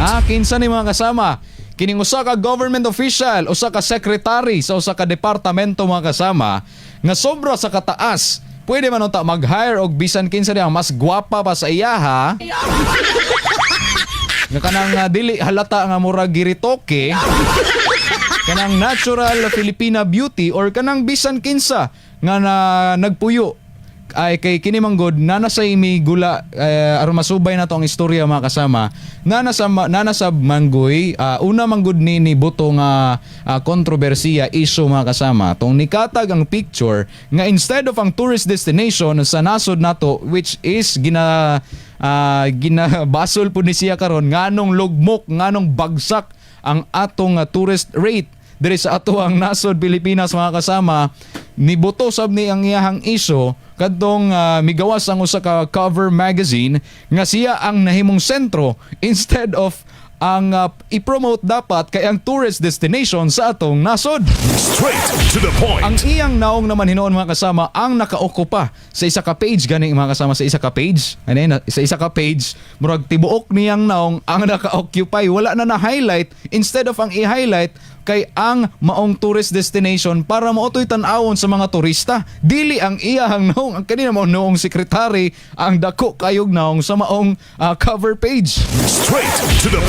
Ah, kinsa ni, mga kasama? Kining usa ka government official, usa ka secretary sa usa ka departamento, mga kasama, nga sobra sa kataas. Pwede man unta mag-hire og bisan kinsa ang mas gwapa pa sa iyaha. Nga kanang dili halata nga murag giritoke, kanang natural Filipina beauty or kanang bisan kinsa nga na nagpuyo ay kay kini manggod nana sa imi gula aron masubay na to ang istorya, mga kasama, nana sa manggoy una manggod ni buto nga kontrobersiya, issue, mga kasama, tong nikatag ang picture nga instead of ang tourist destination sa nasod nato, which is ginabasol pud ni siya karon nganong lugmok, nganong bagsak ang atong tourist rate diri sa ato ang nasod Pilipinas, mga kasama. Nibuto sab ni ang iyahang issue kadtong migawas ang usa ka cover magazine nga siya ang nahimong sentro instead of ang i-promote dapat kay ang tourist destination sa atong nasod. Straight to the point. Ang iyang naong naman hinuon, mga kasama, ang nakaokupa sa isa ka page gani, mga kasama, sa isa ka page. Ano yun, sa isa ka page, murag tibuok niyang naong ang naka-occupy. Wala na na-highlight instead of ang i-highlight kay ang maong tourist destination para maotoy tan-awon sa mga turista. Dili ang iyahang naong, ang kanina mao noong sekretary ang dako kayog naong sa maong cover page. Straight to the